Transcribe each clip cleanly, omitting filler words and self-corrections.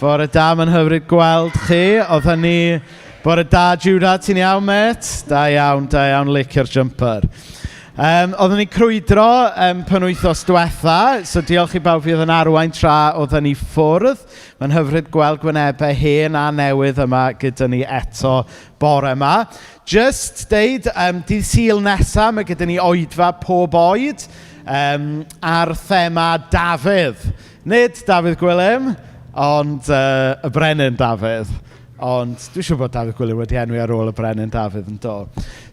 Bore da, mae'n hyfryd gweld chi. Oedd hynny... Bore da, Judah, ti'n iawn, mêt? Da iawn, da iawn, licio'r jumper. Oeddwn ni'n crwydro penwythnos diwetha, so diolch i bawb fydd yn arwain tra oedden ni ffwrdd. Mae'n hyfryd gweld gwynebau hen a newydd yma gyda ni eto bore yma. Just deud, dydd Sul nesa, mae gyda ni oedfa pob oed ar thema Dafydd. Nid Dafydd Gwilym, ond y Brenin Dafydd. Ond dwi'n siŵr bod Dafydd Gwilym wedi enwi ar ôl y Brenin Dafydd yn do.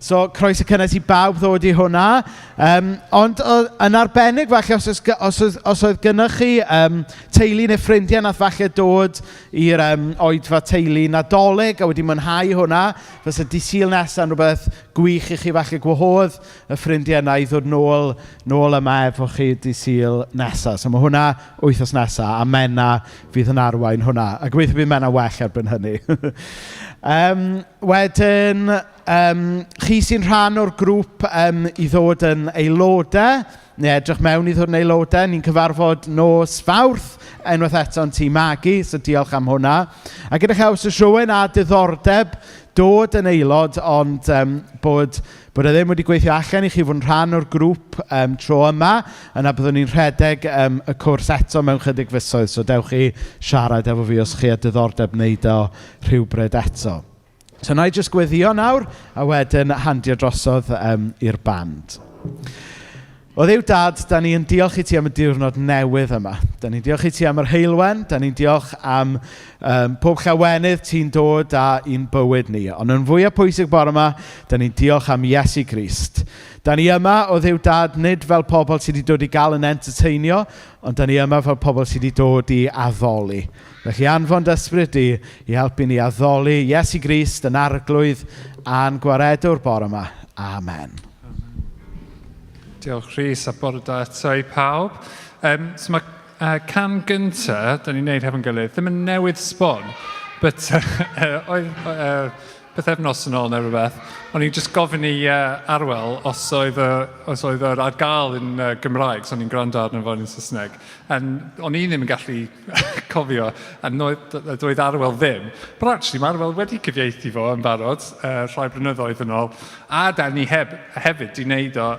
So, croeso cynnes i bawb ddod i hwnna. Ond yn arbennig falle, os oedd gynnwch chi teulu neu ffrindiau nath falle dod i'r oedfa teulu Nadolig a wedi mwynhau hwnna, fysa dydd Sul nesaf yn rhywbeth gwych i chi falle gwahodd y ffrindiau yna i ddod nôl yma efo chi dydd Sul nesaf. So mae hwnna wythnos nesaf, a Menna fydd yn arwain hwnna. A gobeithio bydd Menna well erbyn hynny. Wedyn, chi sy'n rhan o'r grŵp i ddod yn aelodau, neu edrych mewn i ddod yn aelodau, ni'n cyfarfod nos Fawrth, unwaith eto yn Tŷ Magi, so diolch am hwnna. A gyda chaw, os oes rhywun â diddordeb dod yn aelod, ond bod e ddim wedi gweithio allan i chi fod yn rhan o'r grŵp tro yma, yna byddwn ni'n rhedeg y cwrs eto mewn chydig fisoedd, so dewch chi siarad efo fi os chi â diddordeb wneud o rhywbryd eto. So na i jyst gweddïo nawr, a wedyn handio drosodd i'r band. O Dduw Dad, da ni yn diolch i ti am y diwrnod newydd yma. Da ni'n diolch i ti am yr heulwen, da ni'n diolch am pob llawenydd ti'n dod â i'n bywyd ni. Ond yn fwyaf pwysig bore yma, da ni'n diolch am Iesu Grist. Da ni yma, o Dduw Dad, nid fel pobl sydd wedi dod i gael yn entertainio, ond da ni yma fel pobl sydd wedi dod i addoli. Felly anfon dy ysbryd di i helpu ni addoli Iesu Grist yn arglwydd a'n gwaredwr bore yma. Amen. Diolch Rhys a bore da eto i pawb. So mae can gynta, da ni'n neud hefo'n gilydd, ddim yn newydd sbon, but oedd pythefnos yn ôl neu rhywbeth, o'n i'n just gofyn i Arwel os oedd yr ar gael yn Gymraeg, so o'n i'n gwrando arno fo yn Saesneg. And o'n i ddim yn gallu cofio, a doedd Arwel ddim. But actually, mae Arwel wedi cyfieithu fo yn barod, rhai blynyddoedd yn ôl, a da ni hefyd di wneud o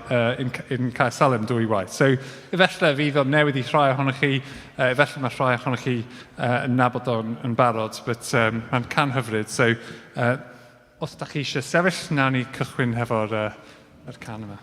in Caer Salem dwy waith. So, efallai fydd o'n newydd i rhai ohonoch chi, efallai mae rhai ohonoch chi yn nabod o'n yn barod, but mae'n can hyfryd. So, os da chi eisiau sefyll, nawn ni cychwyn hefo'r yr can yma.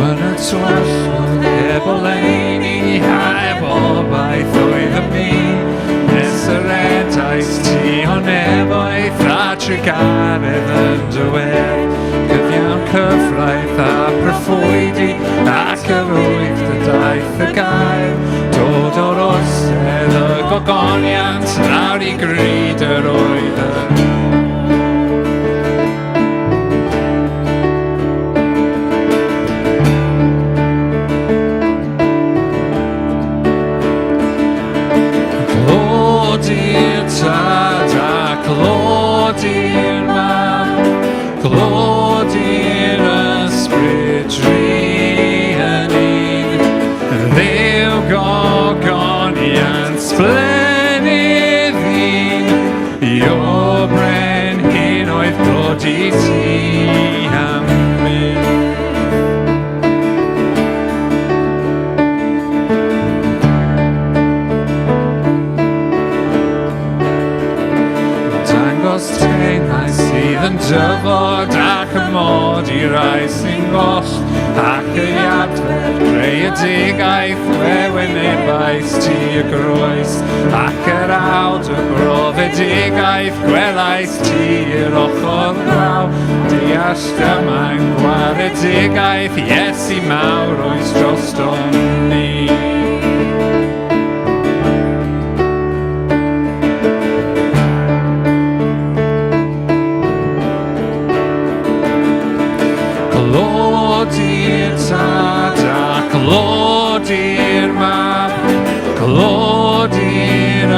Yn y tywyllwch heb oleuni a heb obaith oedd y byd, nes yr edais ti o nefoedd a trugaredd yn dy wedd, cyfiawn cyfraith a proffwydi ac yr wyth dy daith y gair, dod o'r orsedd y gogoniant lawr i gryd yr oedd y Clod i'r Tad a clod i'r Mab, clod i'r Ysbryd dri yn un, Dduw gogoniant sblennydd un, i o brenhinoedd clod i ti am byth. Dangos tenau sydd yn dyfod ac ymod i rai sy'n goll ac ei adfer creadigaeth wewynebais ti y groes ac yr awd y brofedigaeth gwelais ti i'r ochr draw deall dyma'n gwaredigaeth Iesu mawr oes droston ni. Clod i'r Tad a clod i'r Mab, clod i'r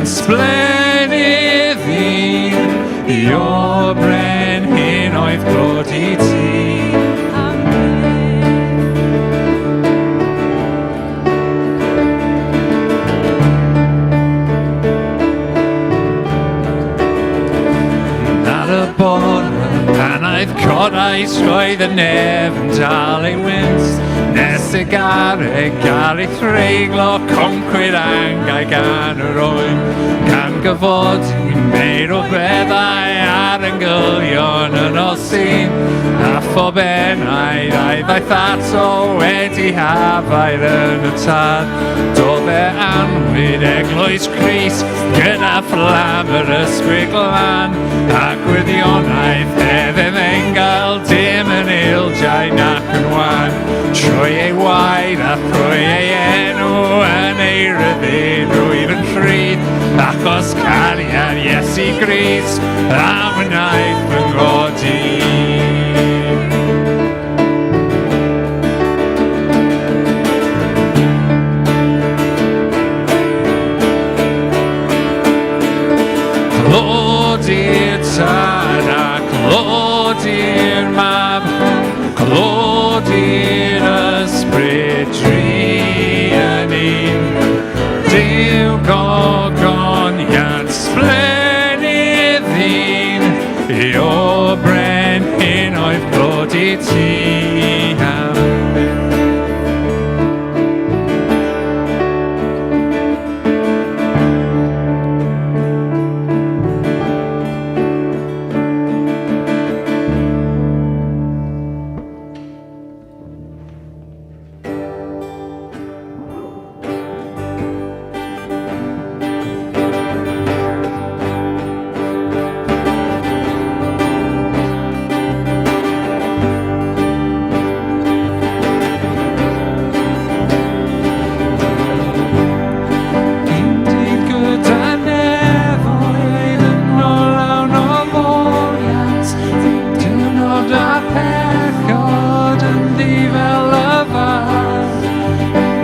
Goniant sblenydd un, i o brenhinoedd clod i ti. Am byth. Ar y bore pan aeth codais roedd y nef yn dal ei wynt Nes y garreg gael ei threiglo concwyd angau gan yr oen Gan gyfodi meirw beddau ar yngylion yn osin A phob enaid a'i ddaeth ato wedi hafael yn y tad Do fe anwyd eglwys Crist gyda fflam yr ysbryd glân a gwirionaeth hedd efengyl dim yn ildiau nac yn wan trwy ei waed a thrwy ei enw yn ei ryddid rwyf yn rhydd achos cariad Iesu Grist a wnaeth fy nghodi. Clod i'r Tad a clod i'r Mab, clod i'r Ysbryd dri yn un. Duw gogoniant sblenydd un, i o brenhinoedd clod i ti am byth. Undydd gyda nefoedd yn olawn o foliant, diwrnod a phechod yn ddi fel y far.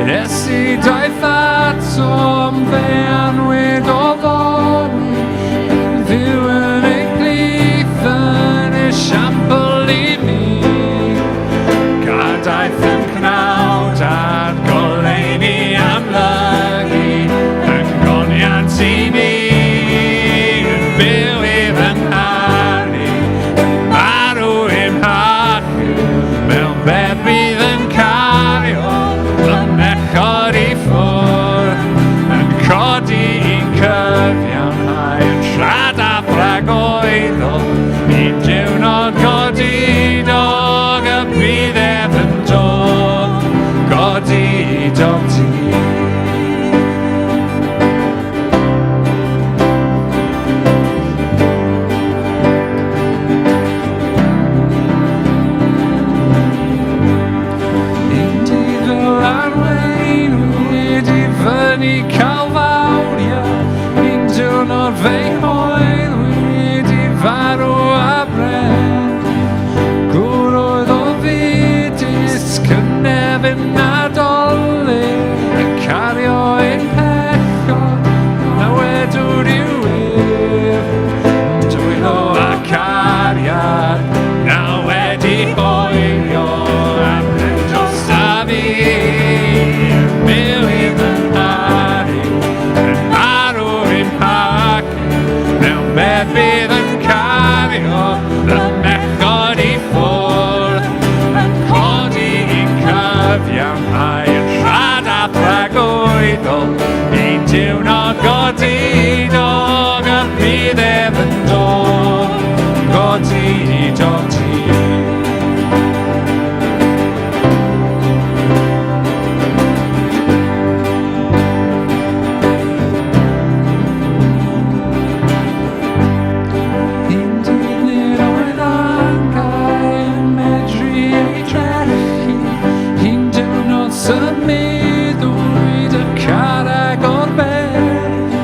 Iesu daeth atom, fe anwyd o foni, yn fyw yn ei plith yn esiampl i mi. Gadaeth yn cnawd a'r goleuni amlygu, yn goniant i mi, yn byw i fy ngharu, yn marw i'm hachub, mewn bedd bydd yn cario fy mhechod i ffwrdd, yn codi i'n cyfiawnhau, yn rhad a thragoeddol, un diwrnod godidog y bydd ef yn dod, godidog ti. Un dydd fel arweinwyd i fyny Calfaria, un diwrnod fe'i hoelwyd i farw a bren. Gŵr oedd o fudus, cynefin Nadolig, yn cario ein pechod, na wedwr yw ef. Dwylo a cariad, na wedi hoelio am dros a fi. Byw i fy ngharu, yn marw i'm hac, mewn bedd bydd yn cario fy mechod i ffwrdd, yn codi i'n cyfiawnhau, yn rhad a thragwyddol, un diwrnod godidog y bydd ef yn dod, godidog ti. Un dydd nid oedd angau yn medru ei drechu, un diwrnod symudwyd y carreg o'r bedd.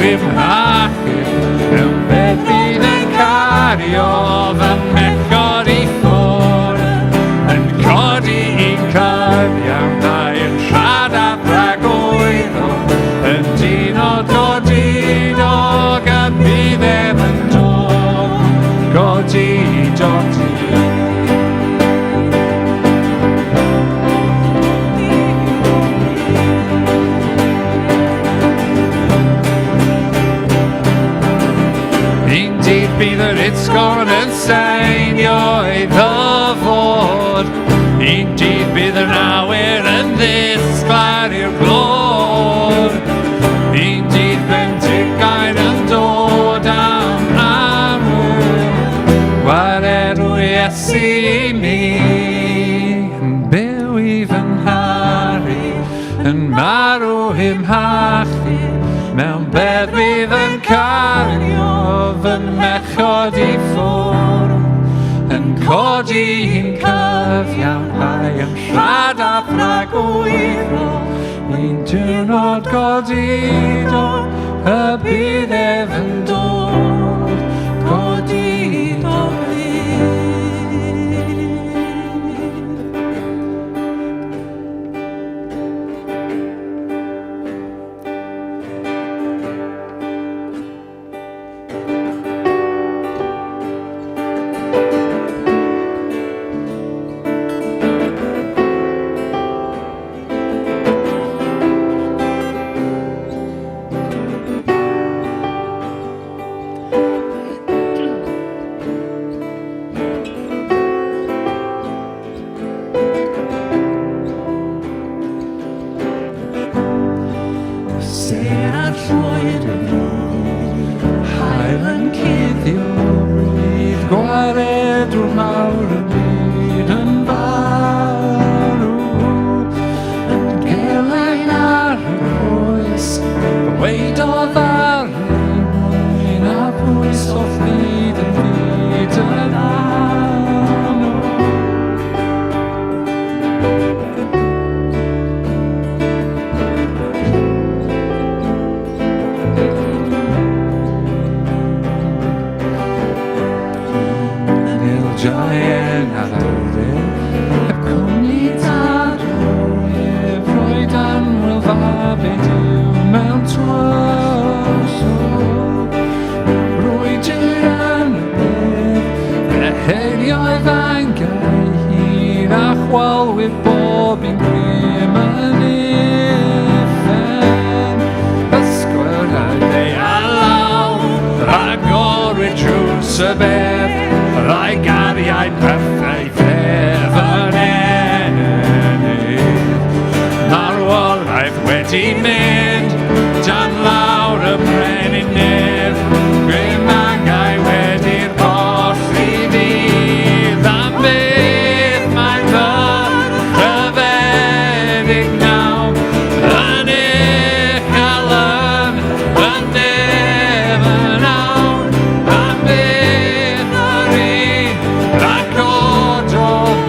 i'm hachub, mewn bedd bydd yn cario fy mhechod i ffwrdd, yn codi i'n cyfiawnhau yn rhad a thragwyddol, yn dinod godidog y bydd ef yn dod, godidog di. Un dydd bydd yr utgorn yn seinio ei ddyfod. Un dydd bydd yr awyr yn ddisglair i'r glod. Un dydd bendigaid yn dod am amwyr. Gwaredw Iesu i mi, yn byw i fy ngharu, yn marw i'm hachub, mewn bedd bydd yn cario fy mechod i ffwrdd, yn codi i'n cyfiawnhau yn rhad a thragwyddol, un diwrnod godidog y bydd ef yn dod, godidog fydd. Sêr a'r llwyd yn byd, haul yn cuddio bryd, gwaredwr mawr y byd yn farw, yn gelain ar y groes, gwaedodd ar ei mwyn, a phwys o fyd yn fyd yn anw. Giant ar awyr, heb cwmni tad hwyr, rhoi danwyl fab ei Duw mewn twylwch. Brwydr yn y bedd, fe heirioedd angau hir a chwalwyr bob un grym yn uffern. Ysgwyrau ei alaw, agorwyd drws y bedd, rai gariau perffaith ef yn ennydd. Marwolaeth wedi mynd, dan lawr y brenin nef, grym angau wedi'r colli fydd, am beth mae'n fy rhyfeddig nawr, yn uchel yn y nef yn awr, am beth yr un rhagododd,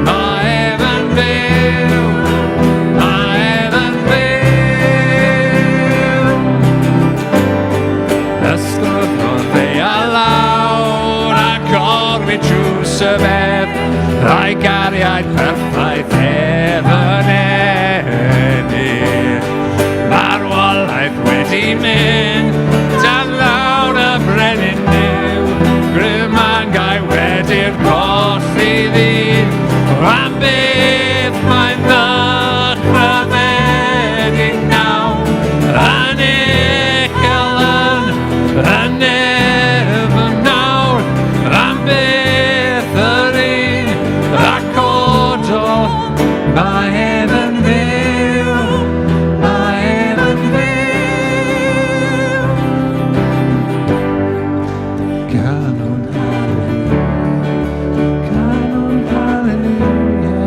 mae ef yn fyw, mae ef yn fyw. Ysgwyddodd ei alawr ac orwyd drws y bedd, a'i gariad perffaith ef yn ennill. Marwolaeth wedi mynd, dan lawr y brenin Nuw, grym angau wedi'r colli ddydd, am beth mae'n ddychrymedig nawr, yn uchel yn y nef yn nawr, am beth yr un ac ododd, mae ef yn fyw, mae ef yn fyw. Canwn haleluia, canwn haleluia,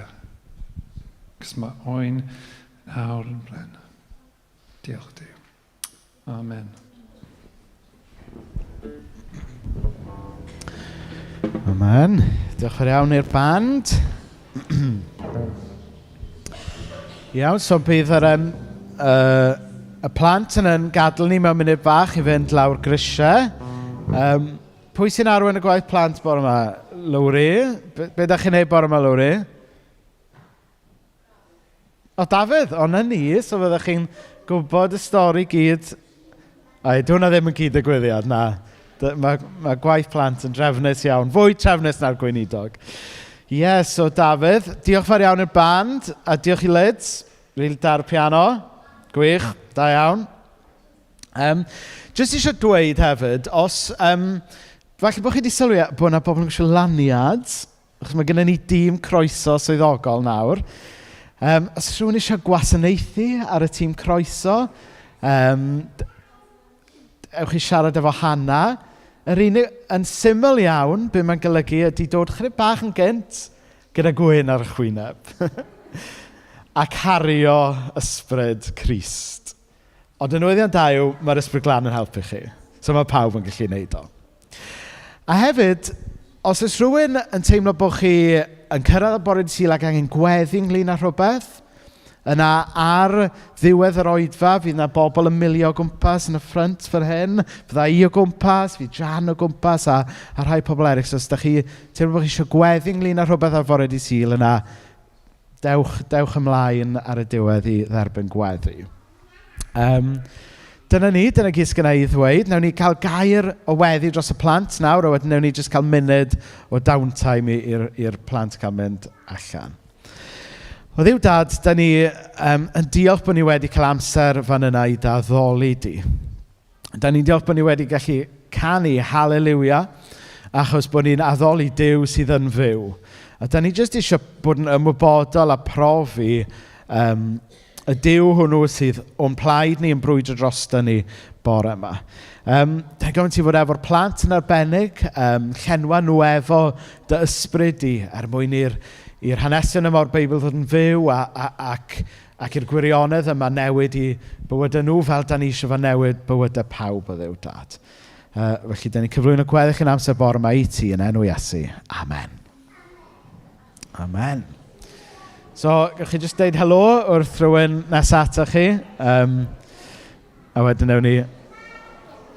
Meseia. Cos mae oen nawr yn blen. Diolch Duw. Amen. Amen. Diolch yn iawn i'r band. Iawn, so bydd yr, um, y plant yn yn gadael ni mewn munud bach i fynd lawr grisiau. Um, pwy sy'n arwain y gwaith plant bore yma? Lowri? Be, be da chi'n neud bore yma, Lowri? O, Dafydd, o na ni, so fyddech chi'n gwybod y stori gyd. Ai, di hwnna ddim yn cyd-ddigwyddiad, na. Mae, mae gwaith plant yn drefnus iawn, fwy trefnus na'r gweinidog. Ie, yeah, so Dafydd, diolch fawr iawn i'r band, a diolch i Lids, rili da'r piano. Gwych, da iawn. Um, jyst eisiau dweud hefyd, os... Um, falle bod chi wedi sylwi bod yna bobl yn gwisgo lanyards, achos mae gennym ni dîm croeso swyddogol nawr. Um, os rhywun eisiau gwasanaethu ar y tîm croeso, um, ewch i siarad efo Hannah. Yr unig, yn syml iawn, be mae'n golygu ydy dod chydig bach yn gynt gyda gwên ar y chwyneb. a cario ysbryd Crist. Ond y newyddion da yw, mae'r ysbryd glân yn helpu chi. So mae pawb yn gallu gwneud o. A hefyd, os oes rhywun yn teimlo bod chi yn cyrraedd y bore dydd Sul ac angen gweddi ynglyn â rhywbeth, yna ar ddiwedd yr oedfa, fydd yna bobl yn milio o gwmpas yn y ffrynt fan hyn. Fydda i o gwmpas, fydd Jan o gwmpas a, a rhai pobl eraill. So os ydych chi teimlo bod chi eisiau gweddi ynglyn â rhywbeth ar fore dydd Sul, yna dewch, dewch ymlaen ar y diwedd i dderbyn gweddi. Um, dyna ni, dyna gyd sgynna i ddweud. Nawn ni cael gair o weddi dros y plant nawr, a wedyn nawn ni jyst cael munud o downtime i'r plant cael mynd allan. O Dduw Dad, da ni um, yn diolch bod ni wedi cael amser fan yna i daddoli di. Da ni'n diolch bod ni wedi gallu canu haleluia, achos bod ni'n addoli Duw sydd yn fyw. A da ni jyst eisiau bod yn ymwybodol a profi um, y Duw hwnnw sydd o'n plaid ni yn brwydro drosto ni bore yma. Um, da gofyn ti fod efo'r plant yn arbennig, um, llenwa nhw efo dy ysbryd di er mwyn i'r i'r hanesion yma o'r Beibl ddod yn fyw a, a, ac, ac i'r gwirionedd yma newid i bywydau nhw fel da ni eisiau fo newid bywydau pawb o Dduw Dad. Felly, da ni'n cyflwyno gweddill yn amser bore yma i ti yn enw Iesu. Amen. Amen. So, gewch chi jyst deud helo wrth rhywun nesaf atoch chi. Um, a wedyn newn ni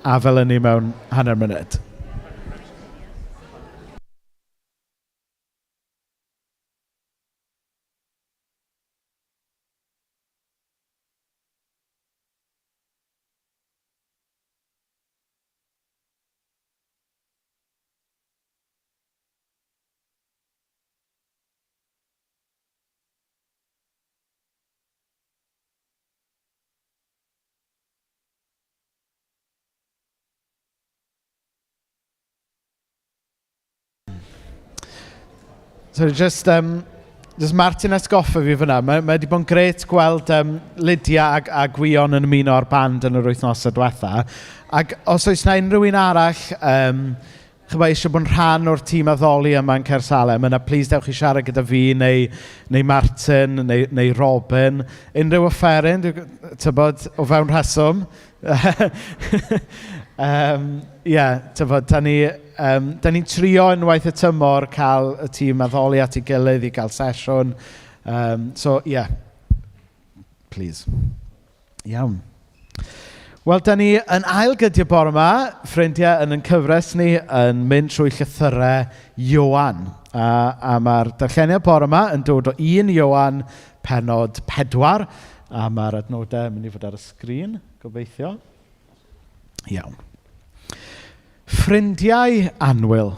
afel ynni mewn hanner munud. Sorry, just, um, just Martin atgoffa fi fyna. Mae, mae wedi bod yn gret gweld um, Lydia a, a Gwion yn ymuno â'r band yn yr wythnosau diwetha. Ac os oes na unrhyw un arall um, chymod, eisiau bod yn rhan o'r tîm addoli yma yn Caersalem, yna please dewch i siarad gyda fi neu, neu Martin neu, neu Robin. Unrhyw offeryn, tybod, o fewn rheswm. um, yeah, tybod, da ni, um, da ni'n trio unwaith y tymor cael y tîm addoli at ei gilydd i gael sesiwn. Um, so, yeah, please. Iawn. Wel, da ni yn ailgydio bore yma, ffrindiau, yn ein cyfres ni yn mynd trwy llythyrau Ioan. A, a mae'r darlleniad bore yma yn dod o 1 Ioan penod 4, a mae'r adnodau yn mynd i fod ar y sgrin, gobeithio. Iawn. Ffrindiau annwyl,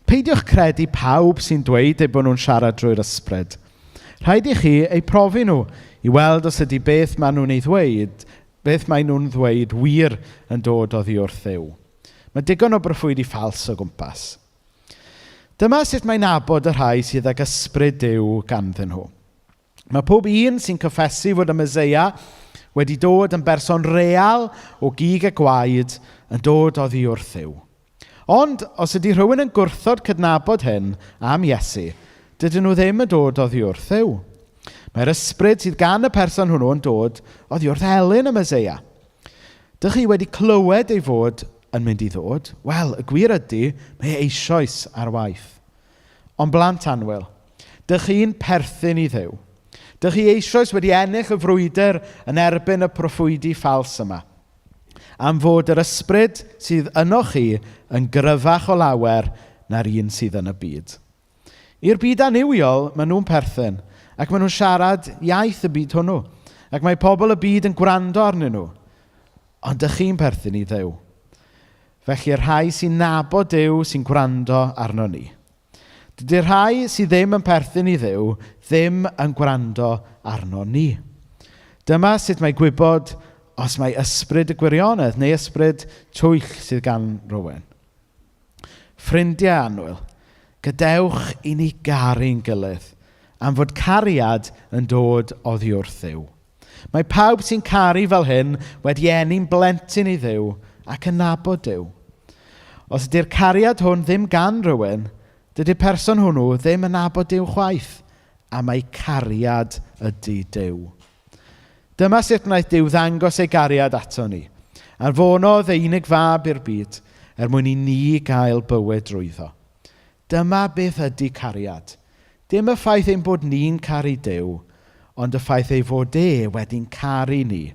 peidiwch credu pawb sy'n dweud eu bod nhw'n siarad drwy'r ysbryd. Rhaid i chi eu profi nhw i weld os ydy beth maen nhw'n ei ddweud, beth maen nhw'n ddweud wir yn dod oddi wrth Dduw. Mae digon o broffwydi ffals o gwmpas. Dyma sut mae'n nabod y rhai sydd ag ysbryd Duw ganddyn nhw. Mae pob un sy'n cyffesu fod y Meseia wedi dod yn berson real o gig a gwaed yn dod oddi wrth Dduw. Ond os ydy rhywun yn gwrthod cydnabod hyn am Iesu, Dydyn nhw ddim yn dod oddi wrth Dduw. Mae'r ysbryd sydd gan y person hwnnw yn dod oddi wrth elyn y Meseia. Dych chi wedi clywed ei fod yn mynd i ddod? Wel, y gwir ydy, mae e eisoes ar waith. Ond blant annwyl, dych chi'n perthyn i Dduw. Dych chi eisoes wedi ennill y frwydr yn erbyn y proffwydi ffals yma. Am fod yr ysbryd sydd ynoch chi yn gryfach o lawer na'r un sydd yn y byd. I'r byd annuwiol, maen nhw'n perthyn, ac maen nhw'n siarad iaith y byd hwnnw, ac mae pobl y byd yn gwrando arnyn nhw. Ond dych chi'n perthyn i Dduw. Felly y rhai sy'n nabod Duw sy'n gwrando arno ni. Dydy'r rhai sydd ddim yn perthyn i Dduw ddim yn gwrando arno ni. Dyma sut mae gwybod os mae ysbryd y gwirionedd neu ysbryd twyll sydd gan rywun. Ffrindiau annwyl, gadewch i ni garu'n gilydd, am fod cariad yn dod oddi wrth Dduw. Mae pawb sy'n caru fel hyn wedi eni'n blentyn i Dduw ac yn nabod Duw. Os ydy'r cariad hwn ddim gan rywun, dydy'r person hwnnw ddim yn nabod Duw chwaith, a mae cariad ydy Duw. Dyma sut wnaeth Duw ddangos ei gariad ato ni. Anfonodd ei unig fab i'r byd er mwyn i ni gael bywyd drwyddo. Dyma beth ydy cariad. Dim y ffaith ein bod ni'n caru Duw, ond y ffaith ei fod e wedi'n caru ni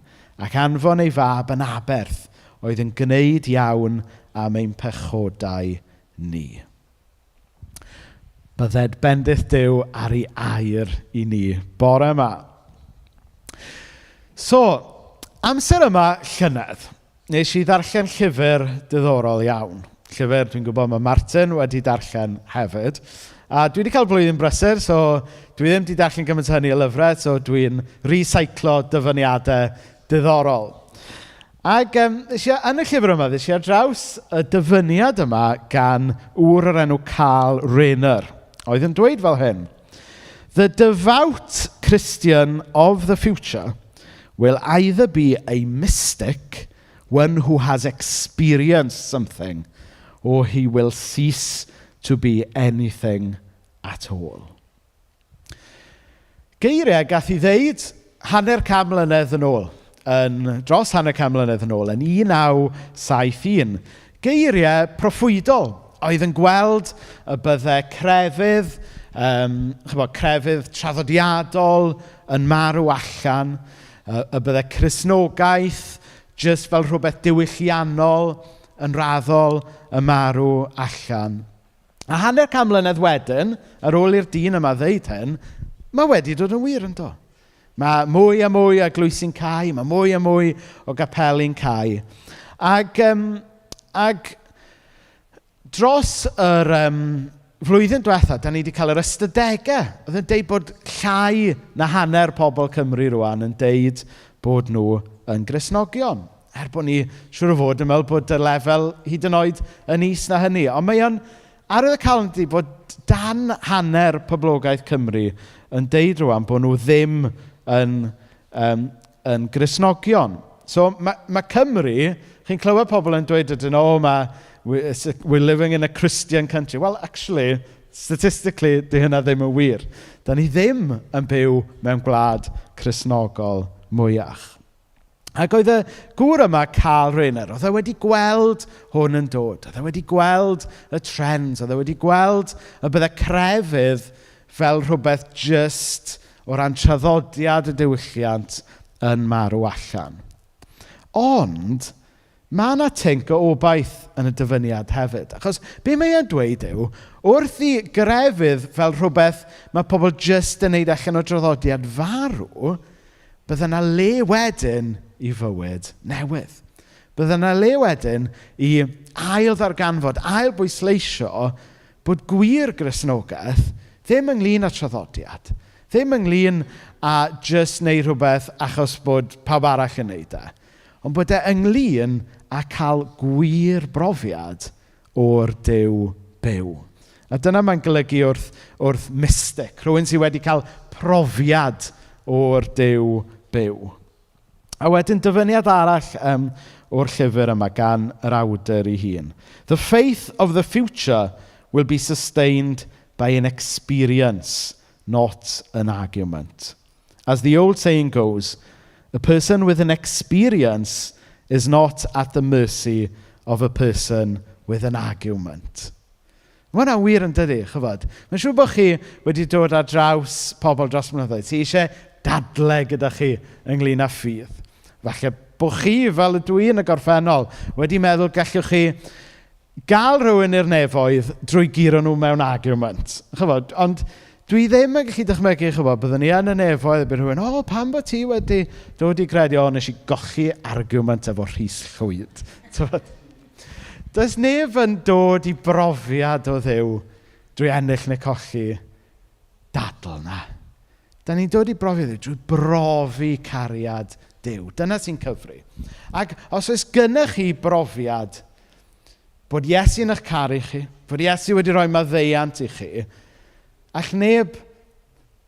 ac anfon ei fab yn aberth oedd yn gwneud iawn am ein pechodau ni. Bydded bendith Duw ar ei air i ni bore yma. So, amser yma llynedd, nes i ddarllen llyfr diddorol iawn. Llyfr dwi'n gwybod mae Martin wedi darllen hefyd. A dwi wedi cael blwyddyn brysur, so dwi ddim wedi darllen gymaint o hynny o lyfrau, so dwi'n recyclo dyfyniadau diddorol. Ac nes i, yn y llyfr yma, ddes i ar draws y dyfyniad yma gan ŵr o'r enw Karl Rahner, oedd yn dweud fel hyn: "The devout Christian of the future will either be a mystic, one who has experienced something, or he will cease to be anything at all." Geiriau gath ei ddeud hanner can mlynedd yn ôl, yn, dros hanner can mlynedd yn ôl, yn 1971. Geiriau proffwydol oedd yn gweld y byddai crefydd, chybod, crefydd traddodiadol yn marw allan, y byddai Cristnogaeth jyst fel rhywbeth diwylliannol yn raddol yn marw allan. A hanner can mlynedd wedyn, ar ôl i'r dyn yma ddeud hyn, mae wedi dod yn wir yn do. Mae mwy a mwy o eglwysi'n cau, mae mwy a mwy o gapeli'n cau. Ac dros yr flwyddyn diwetha, da ni wedi cael yr ystadegau. Oedd yn deud bod llai na hanner pobl Cymru rwan yn deud bod nhw yn Gristnogion. Er bod ni siŵr o fod yn meddwl bod y lefel hyd yn oed yn is na hynny. Ond mae o'n arwyddocaol ydy bod dan hanner poblogaeth Cymru yn deud rwan bod nhw ddim yn Gristnogion. So mae Cymru, chi'n clywed pobl yn dweud ydyn, "Oh, we're living in a Christian country." Well, actually, statistically, di hynna ddim yn wir. Da ni ddim yn byw mewn gwlad Cristnogol mwyach. Ac oedd y gŵr yma, Karl Rahner, oedd e wedi gweld hwn yn dod. Oedd e wedi gweld y trends, oedd e wedi gweld y bydde crefydd fel rhywbeth just o ran traddodiad y diwylliant yn marw allan. Ond, mae yna tinc o obaith yn y dyfyniad hefyd. Achos be mae e'n dweud yw, wrth i grefydd fel rhywbeth mae pobl just yn neud allan o draddodiad farw, bydde yna le wedyn i fywyd newydd. Bydde yna le wedyn i ail ddarganfod, ail bwysleisio bod gwir Gristnogaeth ddim ynglyn â traddodiad, ddim ynglyn â just neud rhywbeth achos bod pawb arall yn neud e, ond bod e ynglyn â cael gwir brofiad o'r Duw byw. A dyna mae'n golygu wrth mystic, rhywun sydd wedi cael profiad o'r Duw byw. A wedyn dyfyniad arall o'r llyfr yma gan yr awdur ei hun. "The faith of the future will be sustained by an experience, not an argument. As the old saying goes, a person with an experience is not at the mercy of a person with an argument. Mae hwnna'n wir yn dydi, chybod? Mae'n siŵr bod chi wedi dod ar draws pobl dros blynyddoedd sydd eisiau dadle gyda chi ynglyn â ffydd. Falle bod chi, fel ydw i yn y gorffennol, wedi meddwl gallwch chi gael rhywun i'r nefoedd drwy guro nhw mewn argument. Chybod, ond dwi ddim yn gallu dychmygu, chybod, byddwn ni yn y nefoedd a bydd rhywun, o, pam bod ti wedi dod i gredu, o, nes i golli argument efo Rhys Llwyd. Tybod? Does neb yn dod i brofiad o Dduw drwy ennill neu colli dadl na. Da ni'n dod i brofiad Dduw drwy brofi cariad Duw. Dyna sy'n cyfri. Ac os oes gennych chi brofiad bod Iesu yn eich caru chi, bod Iesu wedi rhoi maddeuant i chi, all neb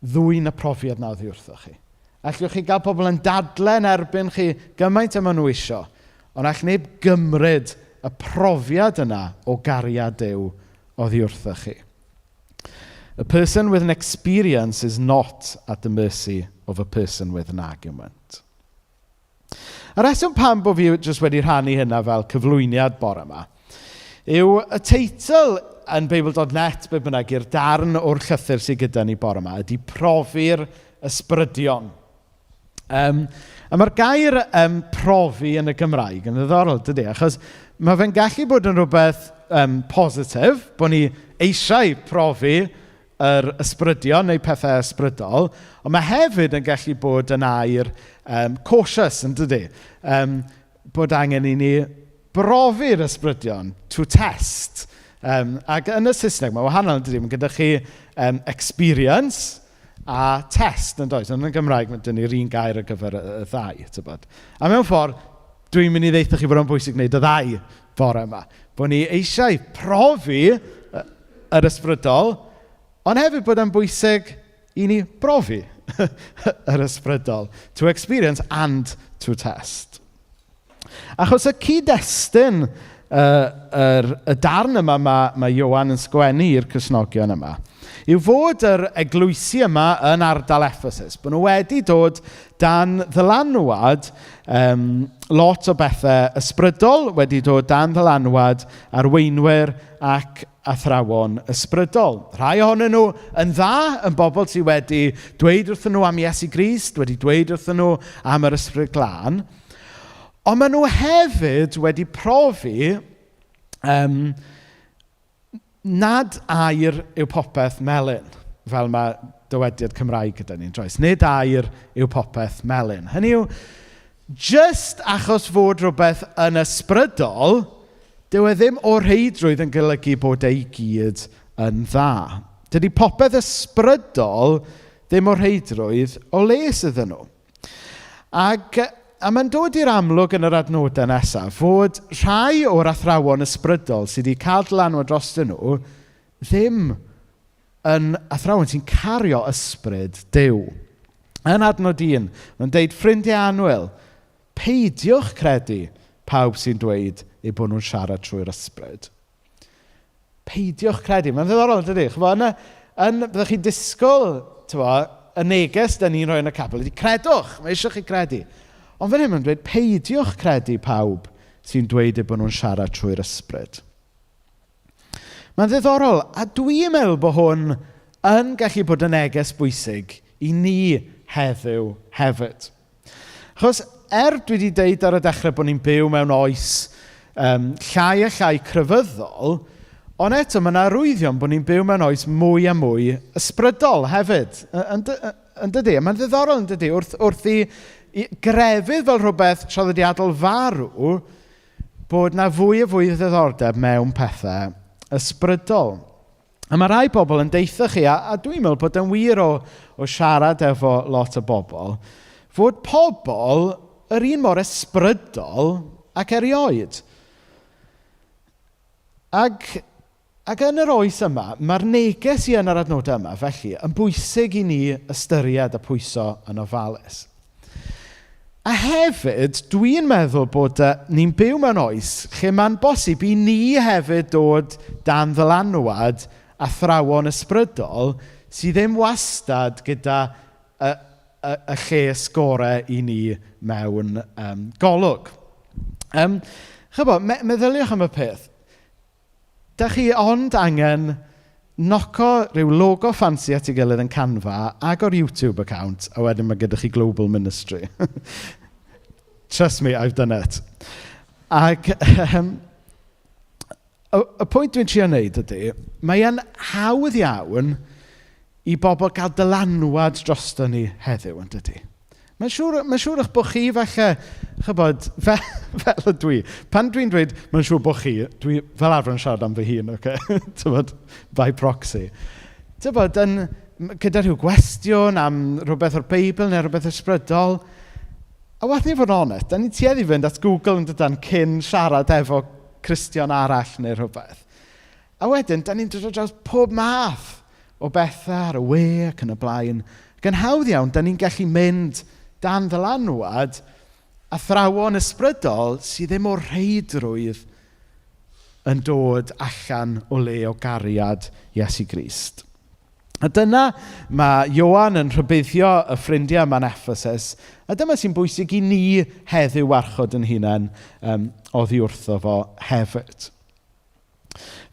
ddwyn y profiad na oddi wrthoch chi. Allwch chi gael pobl yn dadle yn erbyn chi gymaint y maen nhw isio, ond all neb gymryd y profiad yna o gariad Duw oddi wrthoch chi. A person with an experience is not at the mercy of a person with an argument. Y rheswm pam bod fi jyst wedi rhannu hynna fel cyflwyniad bore yma yw y teitl yn Beibl.net, be bynnag, i'r darn o'r llythyr sydd gyda ni bore yma, ydy profi'r ysbrydion. A mae'r gair profi yn y Gymraeg yn ddiddorol, dydy? Achos mae fe'n gallu bod yn rhywbeth positif, bod ni eisiau profi yr ysbrydion neu pethau ysbrydol, ond mae hefyd yn gallu bod yn air cautious, yn dydy? Bod angen i ni brofi'r ysbrydion, to test. Ac yn y Saesneg, mae wahanol, yn dydy? Mae gyda chi experience a test, yn does? Ond yn y Gymraeg, mae dyn ni'r un gair ar gyfer y ddau, tybod. A mewn ffordd, dwi'n mynd i ddeutha chi bod o'n bwysig gwneud y ddau bore yma. Bod ni eisiau profi yr ysbrydol, ond hefyd bod o'n bwysig i ni brofi yr ysbrydol. To experience and to test. Achos y cyd-destun y darn yma mae Ioan yn sgwennu i'r Cristnogion yma, yw fod yr eglwysi yma yn ardal Ephesus, bod nhw wedi dod dan ddylanwad lot o bethau ysbrydol, wedi dod dan ddylanwad arweinwyr ac athrawon ysbrydol. Rhai ohonyn nhw yn dda, yn bobl sydd wedi dweud wrthyn nhw am Iesu Grist, wedi dweud wrthyn nhw am yr Ysbryd Glân, ond maen nhw hefyd wedi profi nad aur yw popeth melyn, fel mae dywediad Cymraeg gyda ni'n troes. Nid aur yw popeth melyn. Hynny yw, just achos fod rhywbeth yn ysbrydol, dyw e ddim o reidrwydd yn golygu bod e i gyd yn dda. Dydy popeth ysbrydol ddim o reidrwydd o les iddyn nhw. A mae'n dod i'r amlwg yn yr adnodau nesaf fod rhai o'r athrawon ysbrydol sydd wedi cael dylanwad drostyn nhw ddim yn athrawon sy'n cario ysbryd Duw. Yn adnod 1, mae'n deud, ffrindiau annwyl, peidiwch credu pawb sy'n dweud eu bod nhw'n siarad trwy'r ysbryd. Peidiwch credu. Mae'n ddiddorol, dydy? Ch'mo, byddwch chi'n disgwyl, t'mo, y neges da ni'n rhoi yn y capel ydy credwch, mae eisiau chi credu. Ond fan hyn mae'n dweud peidiwch credu pawb sy'n dweud eu bod nhw'n siarad trwy'r ysbryd. Mae'n ddiddorol, a dwi'n meddwl bod hwn yn gallu bod yn neges bwysig i ni heddiw hefyd. Achos dwi wedi deud ar y dechrau bod ni'n byw mewn oes llai a llai crefyddol, ond eto mae yna arwyddion bod ni'n byw mewn oes mwy a mwy ysbrydol hefyd. Yn dydy? A mae'n ddiddorol yn dydy, wrth i grefydd fel rhywbeth traddodiadol farw, bod na fwy a fwy o ddiddordeb mewn pethau ysbrydol. A mae rai bobl yn deutha chi, a dwi'n meddwl bod yn wir o siarad efo lot o bobl, fod pobl yr un mor ysbrydol ac erioed. Ac yn yr oes yma, mae'r neges i yn yr adnodau yma, felly, yn bwysig i ni ystyried a pwyso yn ofalus. A hefyd, dwi'n meddwl bod ni'n byw mewn oes lle mae'n bosib i ni hefyd dod dan ddylanwad athrawon ysbrydol sydd ddim wastad gyda y, y, y lles gorau i ni mewn golwg. Chybo, meddyliwch am y peth. Da chi ond angen noco rhyw logo ffansi at ei gilydd yn Canva, agor YouTube account, a wedyn mae gyda chi Global Ministry. Trust me, I've done it. Ac y pwynt dwi'n trio wneud ydy, mae e'n hawdd iawn i bobl gael dylanwad drosto ni heddiw, yn dydy? Mae'n siŵr eich bod chi falle, chybod, fel ydw i. Pan dwi'n dweud, mae'n siŵr bod chi, dwi fel arfer yn siarad am fy hun, okay? Tybod, by proxy. Tybod, gyda rhyw gwestiwn am rhywbeth o'r Beibl neu rhywbeth ysbrydol, a wath ni fod yn onest, da ni'n tueddu fynd at Google yn dydan cyn siarad efo Cristion arall neu rhywbeth. A wedyn, da ni'n dod ar draws pob math o bethau ar y we ac yn y blaen. Ac yn hawdd iawn, da ni'n gallu mynd dan ddylanwad athrawon ysbrydol sydd ddim o'r rheidrwydd yn dod allan o le o gariad Iesu Grist. A dyna mae Ioan yn rhybuddio y ffrindiau yma'n Ephesus, a dyma sy'n bwysig i ni heddiw warchod yn hunain oddi wrtho fo hefyd.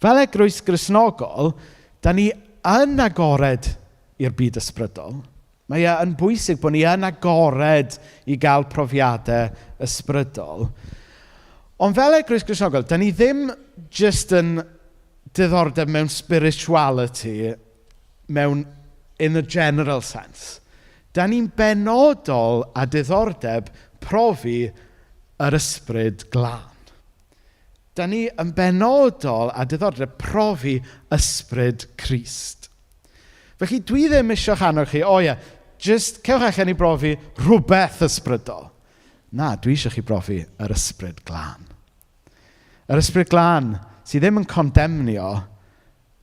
Fel eglwys Gristnogol, da ni yn agored i'r byd ysbrydol. Mae e yn bwysig bod ni yn agored i gael profiadau ysbrydol. Ond fel eglwys Gristnogol, da ni ddim just yn diddordeb mewn spirituality mewn in the general sense. Da ni'n benodol a diddordeb profi yr Ysbryd Glân. Da ni yn benodol a diddordeb profi ysbryd Crist. Felly dwi ddim eisiau annog chi, o ie, just cewch allan i brofi rhywbeth ysbrydol. Na, dwi eisiau chi brofi yr Ysbryd Glân. Yr Ysbryd Glân sydd ddim yn condemnio,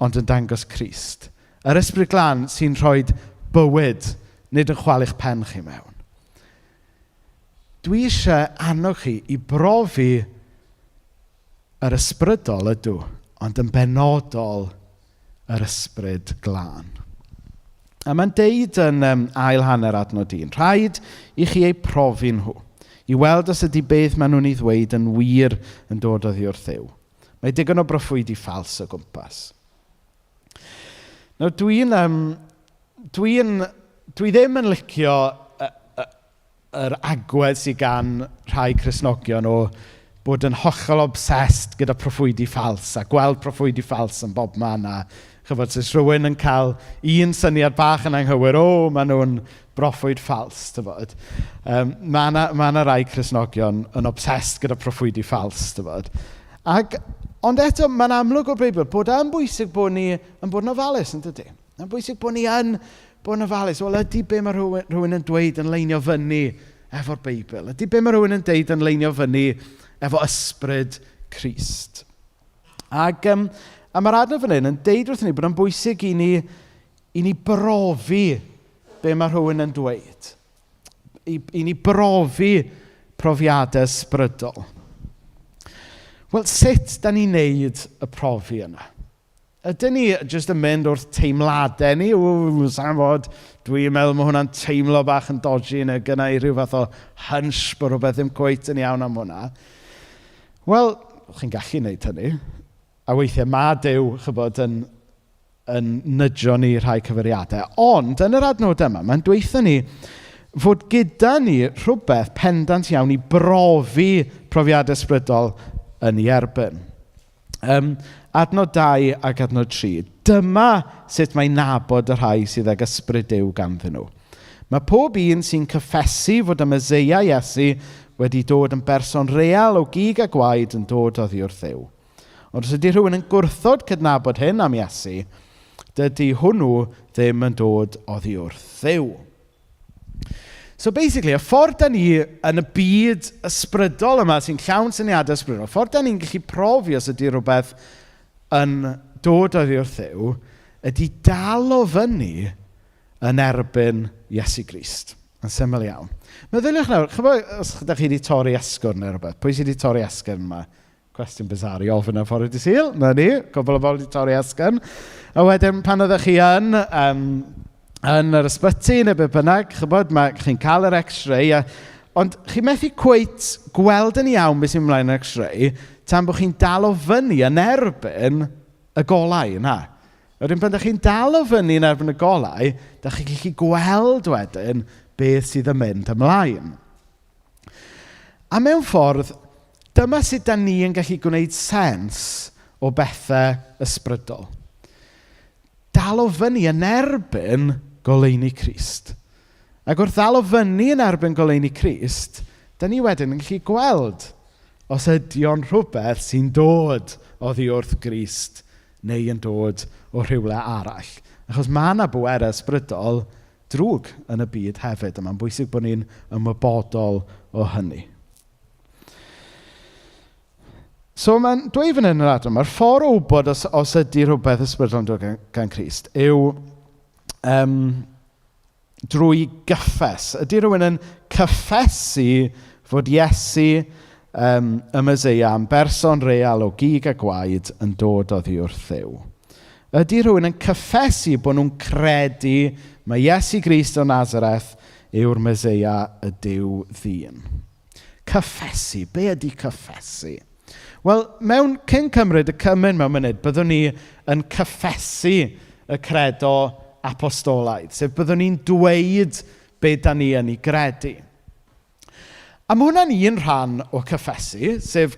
ond yn dangos Crist. Yr Ysbryd Glân sy'n rhoi bywyd, nid yn chwalu'ch pen chi mewn. Dwi eisiau annog chi i brofi yr ysbrydol ydw, ond yn benodol yr Ysbryd Glân. A mae'n deud yn ail hanner adnod 1, rhaid i chi eu profi nhw, i weld os ydy beth maen nhw'n ei ddweud yn wir yn dod oddi wrth Dduw. Mae digon o broffwydi ffals o gwmpas. Nawr, dwi ddim yn licio yr agwedd sydd gan rhai Cristnogion o bod yn hollol obsessed gyda proffwydi ffals a gweld proffwydi ffals yn bob man a chybod, os rhywun yn cael un syniad bach yn anghywir, o, maen nhw'n broffwyd ffals, tybod. Mae yna ma rai Cristnogion yn obsessed gyda proffwydi ffals, tybod. Ond eto, mae'n amlwg o'r Beibl bod e'n bwysig bod ni yn bod yn ofalus, yn dydy? Mae'n bwysig bod ni yn bod yn ofalus. Wel, ydy be mae rhywun yn dweud yn leinio fyny efo'r Beibl? Ydy be mae rhywun yn deud yn leinio fyny efo ysbryd Crist? Ac a mae'r adnod fan hyn yn deud wrthyn ni bod yn bwysig i ni brofi be mae rhywun yn dweud. I ni brofi profiadau ysbrydol. Wel, sut da ni'n neud y profi yna? Ydyn ni jyst yn mynd wrth teimladau ni? Ww, sa'n fod, dwi'n meddwl mae hwnna'n teimlo bach yn dodgy neu gynna i rhyw fath o hunch bod rhywbeth ddim cweit yn iawn am hwnna. Wel, chi'n gallu gwneud hynny. A weithiau mae Duw, chybod, yn nudgio ni rhai cyfeiriadau. Ond, yn yr adnod yma, mae'n dweutho ni fod gyda ni rhywbeth pendant iawn i brofi profiadau ysbrydol yn ei erbyn. Adnod 2 ac adnod 3. Dyma sut mae nabod y rhai sydd ag ysbryd Duw ganddyn nhw. Mae pob un sy'n cyffesu fod y Meseia Iesu wedi dod yn berson real o gig a gwaed yn dod oddi wrth Dduw. Ond os ydy rhywun yn gwrthod cydnabod hyn am Iesu, dydy hwnnw ddim yn dod oddi wrth Dduw. So basically, y ffordd da ni yn y byd ysbrydol yma sy'n llawn syniadau ysbrydol, y ffordd da ni'n gallu profi os ydy rhywbeth yn dod oddi wrth Dduw, ydy dal o fyny yn erbyn Iesu Grist. Yn syml iawn. Meddyliwch nawr, chybod os ydych chi wedi torri esgyrn neu rhywbeth, pwy sydd wedi torri esgyrn yma? Cwestiwn bizarre i ofyn ar fore dydd Sul. 'Na ni, cwpl o bobl wedi torri esgyrn. A wedyn pan oeddech chi yn, um, yn yr ysbyty neu be bynnag, chybod, mae chi'n cael yr x-ray, a, ond chi methu cweit gweld yn iawn beth sy'n ymlaen yn x-ray tan bod chi'n dal o fyny yn erbyn y golau yna. Wedyn pan ydych chi'n dal o fyny yn erbyn y golau, dach chi'n gallu gweld wedyn beth sydd yn mynd ymlaen. A mewn ffordd, dyma sut dan ni yn gallu gwneud sens o bethau ysbrydol. Dal o fyny yn erbyn goleuni Crist. Ac wrth ddal o fyny yn erbyn goleuni Crist, dan ni wedyn yn gallu gweld os ydy o'n rhywbeth sy'n dod oddi wrth Grist neu yn dod o rhywle arall. Achos mae yna bwerau ysbrydol drwg yn y byd hefyd, a mae'n bwysig bod ni'n ymwybodol o hynny. So mae'n dweud fan hyn yn yr adran, mae'r ffordd o wybod os, os ydy rhywbeth ysbrydol yn dod gan, gan Crist yw um, drwy gyffes. Ydy rhywun yn cyffesu fod Iesu um, y Meseia yn berson real o gig a gwaed yn dod oddi wrth Dduw? Ydy rhywun yn cyffesu bod nhw'n credu mae Iesu Grist o Nazareth yw'r Meseia y Duw ddyn? Cyffesu. Be ydy cyffesu? Wel, mewn cyn cymryd y cymun mewn munud, byddwn ni yn cyffesu y credo apostolaidd, sef byddwn ni'n dweud be da ni yn ei gredu. A mae hwnna'n un rhan o cyffesu, sef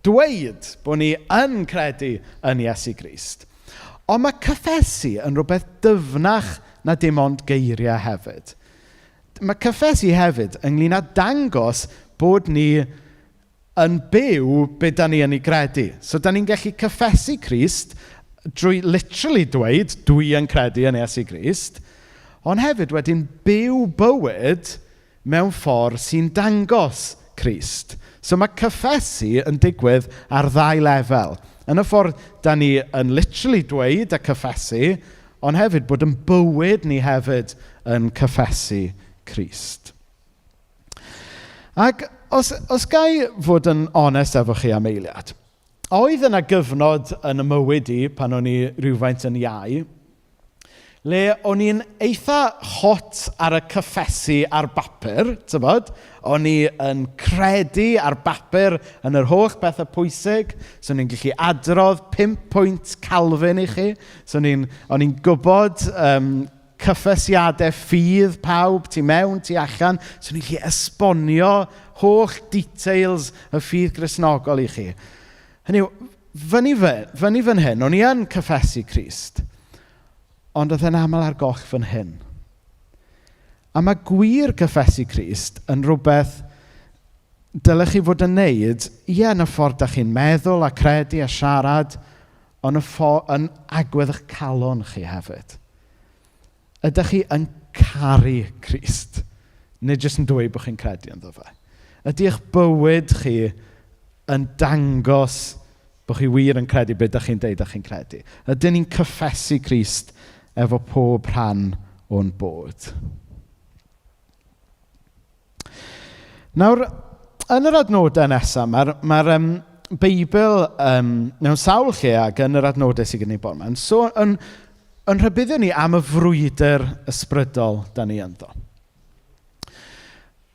dweud bod ni yn credu yn Iesu Grist. Ond mae cyffesu yn rhywbeth dyfnach na dim ond geiriau hefyd. Mae cyffesu hefyd ynglyn â dangos bod ni yn byw be da ni yn ei gredu. So da ni'n gallu cyffesu Crist drwy literally dweud, dwi yn credu yn Iesu Grist, ond hefyd wedyn byw bywyd mewn ffordd sy'n dangos Crist. So mae cyffesu yn digwydd ar ddau lefel. Yn y ffordd da ni yn literally dweud a cyffesu, ond hefyd bod yn bywyd ni hefyd yn cyffesu Crist. Ac os, os gai fod yn onest efo chi am eiliad, oedd yna gyfnod yn y mywyd i pan o'n i rhywfaint yn iau, le o'n i'n eitha hot ar y cyffesu ar bapur, tybod? O'n i yn credu ar bapur yn yr holl bethau pwysig, so o'n i'n gallu adrodd 5 pwynt Calvin i chi, so o'n i'n o'n i'n gwybod um, cyffesiadau ffydd pawb, tu mewn, tu allan, so o'n i'n gallu esbonio holl details y ffydd Gristnogol i chi. Hynny yw, fyny, fyny fan hyn, o'n i yn cyffesu Crist, ond oedd e'n aml ar goll fan hyn. A mae gwir cyffesu Crist yn rhywbeth dylech chi fod yn neud, ie, yn y ffordd da chi'n meddwl a credu a siarad, ond y ffordd, yn agwedd eich calon chi hefyd. Ydych chi yn caru Crist? Neu jyst yn dweud bod chi'n credu ynddo fe? Ydy eich bywyd chi yn dangos bod chi wir yn credu beth ydych chi'n deud ydych chi'n credu? Ydyn ni'n cyffesu Crist efo pob rhan o'n bod? Nawr, yn yr adnodau nesaf, mae'r mae um, Beibl um, mewn sawl lle ac yn yr adnodau sydd gen i bod yma, so, yn, yn rhybuddio ni am y frwydr ysbrydol da ni ynddo.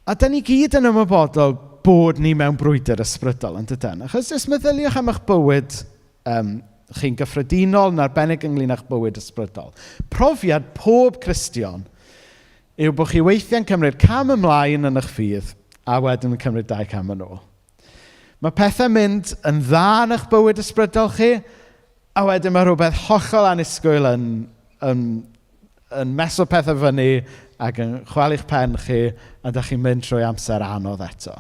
A da ni gyd yn ymwybodol bod ni mewn brwydr ysbrydol, yn dydyn? Achos jyst meddyliwch am eich bywyd um, chi'n gyffredinol, yn arbennig ynglyn â'ch bywyd ysbrydol. Profiad pob Cristion yw bod chi weithiau'n cymryd cam ymlaen yn eich ffydd a wedyn yn cymryd dau cam yn ôl. Mae pethau'n mynd yn dda yn eich bywyd ysbrydol chi, a wedyn mae rhywbeth hollol annisgwyl yn, yn, yn meso pethau fyny ac yn chwalu'ch pen chi, a da chi'n mynd trwy amser anodd eto.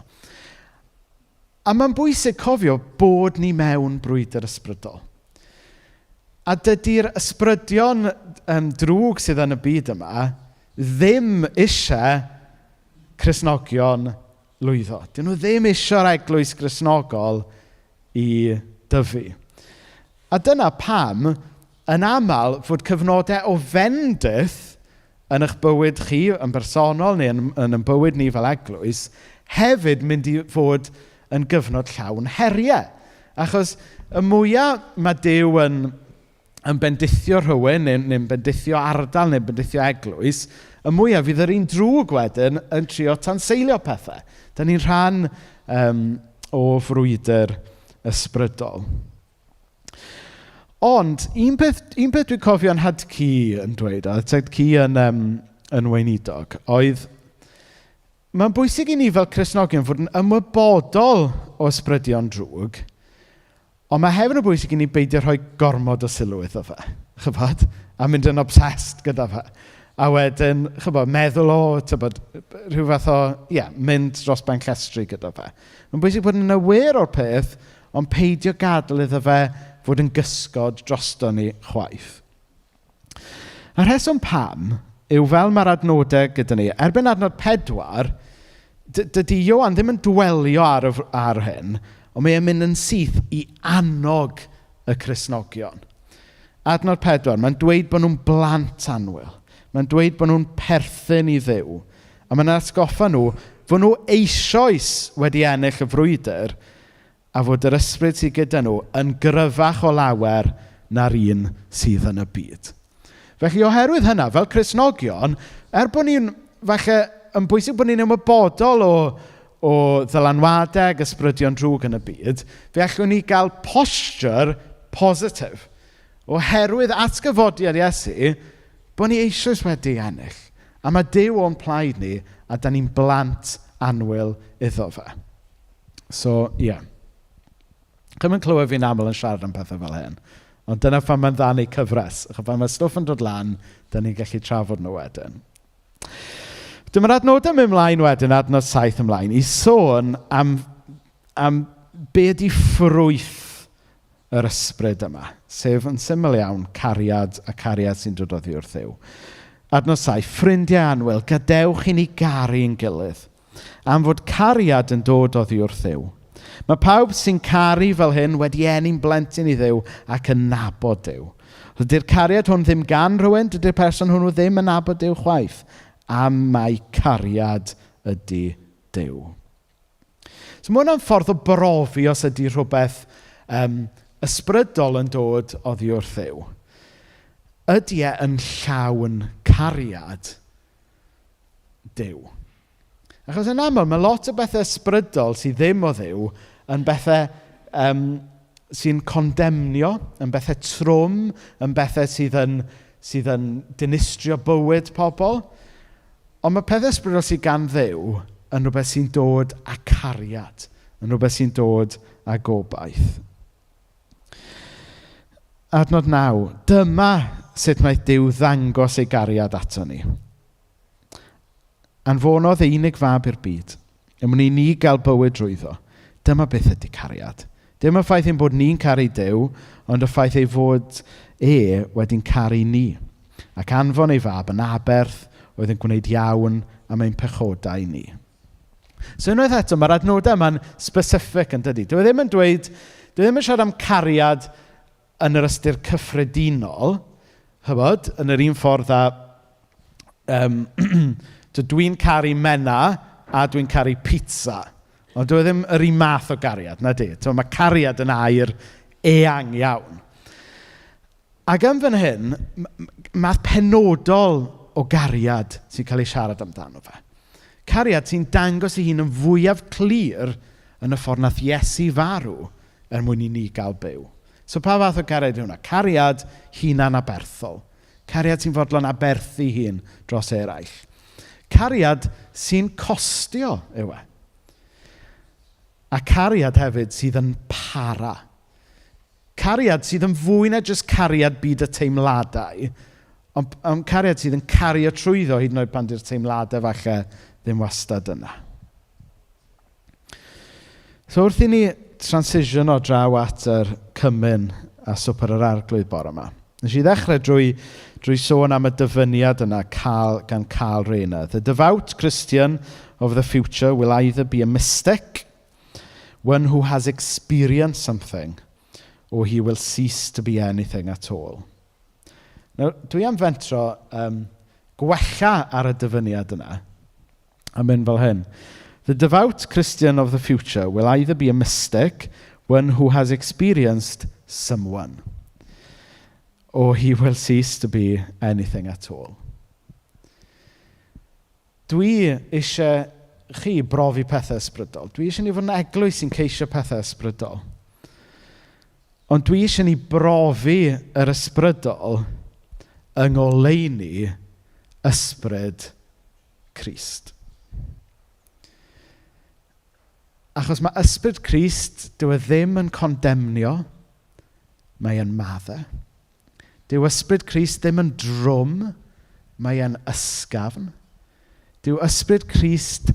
A mae'n bwysig cofio bod ni mewn brwydr ysbrydol. A dydy'r ysbrydion um, drwg sydd yn y byd yma ddim eisiau Cristnogion lwyddo. Dyn nhw ddim eisiau'r eglwys Gristnogol i dyfu. A dyna pam, yn aml, fod cyfnodau o fendith yn eich bywyd chi yn bersonol neu yn, yn, yn bywyd ni fel eglwys, hefyd mynd i fod yn gyfnod llawn heriau. Achos y mwyaf mae Duw yn bendithio rhywun, neu bendithio ardal, neu bendithio eglwys, y mwyaf fydd yr un drwg wedyn yn trio tanseilio pethau. Da ni'n rhan o frwydr ysbrydol. Ond un peth dwi'n cofio yn nhad-cu yn dweud, a tad-cu yn weinidog, oedd mae'n bwysig i ni fel Cristnogion fod yn ymwybodol o ysbrydion drwg, ond mae hefyd yn bwysig i ni beidio rhoi gormod o sylw iddo fe, chybod? A mynd yn obsessed gyda fe. A wedyn, chybod, meddwl o, tybod, rhyw fath o, ie, yeah, mynd dros ben llestri gyda fe. Mae'n bwysig bod yn aware o'r peth, ond peidio gadael iddo fe fod yn gysgod drosto ni chwaith. A rheswm pam yw fel mae'r adnodau gyda ni. Erbyn adnod 4, dydy Ioan ddim yn dwelio ar hyn, ond mae e'n mynd yn syth i annog y Cristnogion. Adnod 4, mae'n dweud bod nhw'n blant annwyl. Mae'n dweud bod nhw'n perthyn i Dduw. A mae'n atgoffa nhw fod nhw eisoes wedi ennill y frwydr a fod yr ysbryd sydd gyda nhw yn gryfach o lawer na'r un sydd yn y byd. Felly oherwydd hynna, fel Cristnogion, er bod ni'n falle yn bwysig bod ni'n ymwybodol o ddylanwadau ac ysbrydion drwg yn y byd, fe allwn ni gael posture positif. Oherwydd atgyfodiad Iesu, bod ni eisoes wedi ennill. A mae Duw o'n plaid ni, a da ni'n blant annwyl iddo fe. So, ie. Yeah. Chi'm yn clywed fi'n aml yn siarad am pethau fel hyn. Ond dyna pam mae'n dda neud cyfres. Achos pan mae stwff yn dod lan, da ni'n gallu trafod nhw wedyn. Dyma'r adnodau mynd ymlaen wedyn, adnod 7 ymlaen, i sôn am be ydy ffrwyth yr ysbryd yma. Sef yn syml iawn, cariad a cariad sy'n dod oddi wrth Dduw. Adnod 7, "Ffrindiau annwyl, gadewch i ni garu'n gilydd, am fod cariad yn dod oddi wrth Dduw. Mae pawb sy'n caru fel hyn wedi eni'n blentyn i Dduw ac yn nabod Duw. Dydy'r cariad hwn ddim gan rhywun, dydy'r person hwnnw ddim yn nabod Duw chwaith, am mai cariad ydy Duw." So mae hwnna'n ffordd o brofi os ydy rhywbeth ysbrydol yn dod oddi wrth Dduw. Ydy e yn llawn cariad Duw? Achos yn aml, mae lot o bethau ysbrydol sydd ddim o Dduw yn bethau sy'n condemnio, yn bethau trwm, yn bethau sydd yn dinistrio bywyd pobl. Ond mae pethau ysbrydol sydd gan Dduw yn rhywbeth sy'n dod â cariad, yn rhywbeth sy'n dod â gobaith. Adnod 9. "Dyma sut mae Duw ddangos ei gariad ato ni. Anfonodd ei unig fab i'r byd, er mwyn i ni gael bywyd drwyddo. Dyma beth ydy cariad. Dim y ffaith ein bod ni'n caru Duw, ond y ffaith ei fod e wedi'n caru ni. Ac anfon ei fab yn aberth oedd yn gwneud iawn am ein pechodau ni." So unwaith eto, mae'r adnodau yma'n specific yn dydy. Dwi ddim yn dweud, dwi ddim yn siarad am cariad yn yr ystyr cyffredinol, chybod, yn yr un ffordd â dwi'n caru Mena a dwi'n caru pizza. Ond dwi ddim yr un math o gariad, na di. Mae cariad yn air eang iawn. Ac yn fan hyn, math penodol o gariad sy'n cael ei siarad amdano fe. Cariad sy'n dangos ei hun yn fwyaf clir yn y ffordd nath Iesu farw er mwyn i ni gael byw. So pa fath o gariad yw hwnna? Cariad hunan aberthol. Cariad sy'n fodlon aberthu hun dros eraill. Cariad sy'n costio yw e. A cariad hefyd sydd yn para. Cariad sydd yn fwy na jyst cariad byd y teimladau, ond cariad sydd yn cario trwyddo hyd yn oed pan di'r teimladau falle ddim wastad yna. So wrth i ni transition o draw at yr cymun a swper yr Arglwydd bore yma, nes i ddechrau drwy sôn am y dyfyniad yna gan Karl Rahner. "The devout Christian of the future will either be a mystic, one who has experienced something, or he will cease to be anything at all." Nawr, dwi am fentro gwella ar y dyfyniad yna a mynd fel hyn. "The devout Christian of the future will either be a mystic, One who has experienced someone. Or he will cease to be anything at all. Dwi eisiau chi brofi pethau ysbrydol. Dwi eisiau ni fod yn eglwys sy'n ceisio pethau ysbrydol. Ond dwi eisiau ni brofi yr ysbrydol yng ngoleuni ysbryd Crist. Achos mae ysbryd Crist, dyw e ddim yn condemnio, mae e'n maddau. Dyw ysbryd Crist ddim yn drwm, mae e'n ysgafn. Dyw ysbryd Crist